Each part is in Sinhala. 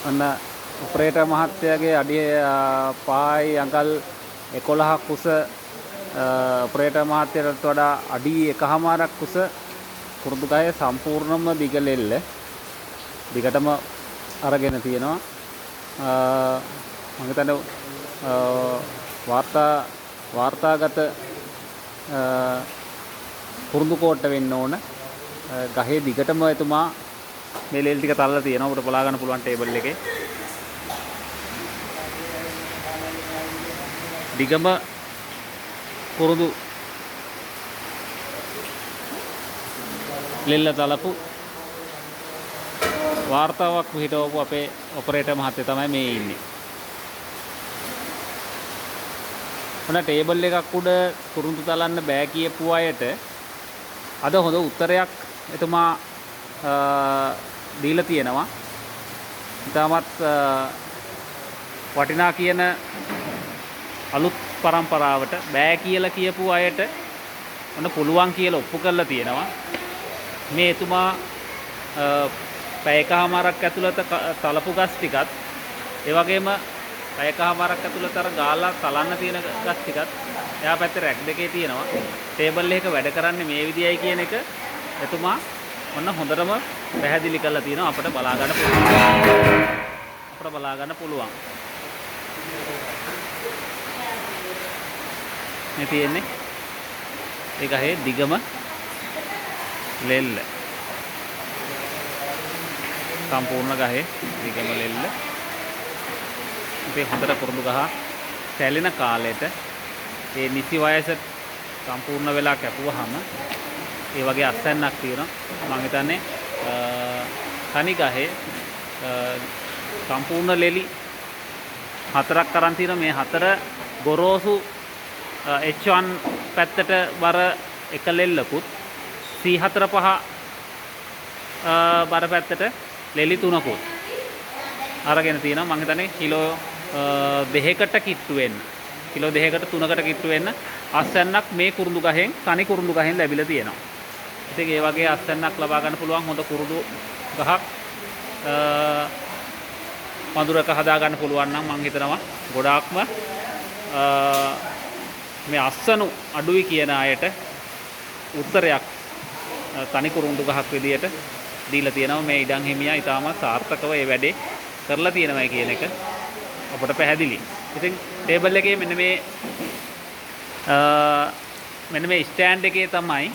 ඔන්න ඔපරේටර් මහත්තයාගේ අඩි 5 අඟල් 11 කුස ඔපරේටර් මහත්තයාට වඩා අඩි 1.5ක් කුස කුරුඳු ගහේ සම්පූර්ණම දිග ලෙල්ල දිගටම අරගෙන තියෙනවා. මම හිතන්නේ වාර්තාගත කුරුඳු කෝට්ට වෙන්න ඕන. ගහේ දිගටම එතුමා මේ ලෙල් ටික තල්ලා තියෙනවා. ඔබට බලා ගන්න පුළුවන් ටේබල් එකේ. දිගම කුරුඳු ලෙල්ල තලපු වාර්තාවක් පිහිටවපු අපේ ඔපරේටර් මහත්තයා තමයි මේ ඉන්නේ. ඔන්න ටේබල් එකක් උඩ කුරුඳු තලන්න බෑ කියපු අයට අද හොඳ උත්තරයක් එතුමා දීලා තියෙනවා. ඉතාමත් වටිනා කියන අලුත් පරම්පරාවට බෑ කියලා කියපු අයට ඔන්න පුළුවන් කියලා ඔප්පු කරලා තියෙනවා. මේ එතුමා පැය එකහමාරක් ඇතුළත තලපු ගස් ටිකත්, ඒ වගේම පැය එකහමාරක් ඇතුළත අර ගාලා තලන්න තියෙන ගස් ටිකත් එහා පැත්තේ රැක් දෙකේ තියෙනවා. ටේබල් එක වැඩ කරන්නේ මේ විදියයි කියන එක එතුමා ඔන්න හොඳටම පැහැදිලි කරලා තියෙනවා. අපිට බලා ගන්න පුළුවන්. අපිට බලා ගන්න පුළුවන්. මේ තියෙන්නේ ඒ ගහේ දිගම ලෙල්ල. සම්පූර්ණ ගහේ දිගම ලෙල්ල. ඉතින් හොඳට කුරුඳු ගහ සැලෙන කාලෙට ඒ නිසි වයස සම්පූර්ණ වෙලා කැපුවහම ඒ වගේ අස්වැන්නක් තියෙනවා. මං හිතන්නේ තනි ගහේ සම්පූර්ණ ලෙලි හතරක් අරන් තියෙනවා. මේ හතර ගොරෝසු H1 පැත්තට බර එක ලෙල්ලකුත් C4 5 බර පැත්තට ලෙලි තුනකුත් අරගෙන තියෙනවා. මං හිතන්නේ කිලෝ 2කට කිට්ටු වෙන්න, කිලෝ 2කට 3කට කිට්ටු වෙන්න අස්වැන්නක් මේ කුරුඳු ගහෙන්, තනි කුරුඳු ගහෙන් ලැබිලා තියෙනවා. ඉතින් ඒ වගේ අස්වැන්නක් ලබා ගන්න පුළුවන් හොඳ කුරුඳු ගහක් පඳුරක හදා ගන්න පුළුවන් නම් මං හිතනවා ගොඩාක්ම මේ අස්වනු අඩුයි කියන අයට උත්තරයක් තනි කුරුඳු ගහක් විදියට දීලා තියෙනවා. මේ ඉඩම් හිමියා ඉතාමත් සාර්ථකව මේ වැඩේ කරලා තියෙනවා කියන එක අපට පැහැදිලි. ඉතින් ටේබල් එකේ මෙන්න මේ ස්ටෑන්ඩ් එකේ තමයි,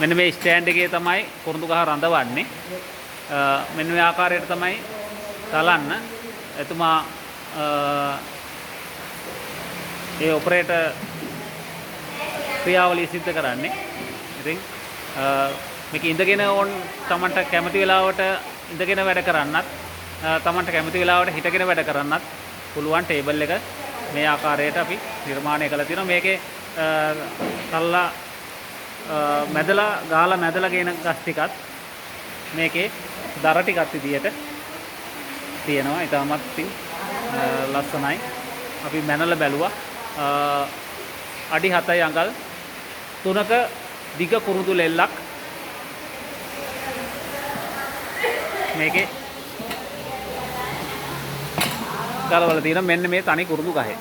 මෙන්න මේ ස්ටෑන්ඩ් එකේ තමයි කුරුඳු ගහ රඳවන්නේ. මෙන්න මේ ආකාරයට තමයි තලන්න එතුමා ඒ ඔපරේටර් ක්‍රියාවලිය සිද්ධ කරන්නේ. ඉතින් මේක ඉඳගෙන ඕන් තමන්ට කැමති වෙලාවට ඉඳගෙන වැඩ කරන්නත්, තමන්ට කැමති වෙලාවට හිටගෙන වැඩ කරන්නත් පුළුවන් ටේබල් එක මේ ආකාරයට අපි නිර්මාණය කරලා තියෙනවා. මේකේ තල්ලා මැදලා ගාලා මැදලා ගේන ගස් ටිකත් මේකේ දර ටිකක් විදියට තියෙනවා. ඉතාමත් ඉතින් ලස්සනයි. අපි මැනලා බැලුවා. අඩි 7 අඟල් 3ක දිග කුරුඳු ලෙල්ලක් මේකේ ගලවලා තියෙනවා. මෙන්න මේ තනි කුරුඳු ගහේ.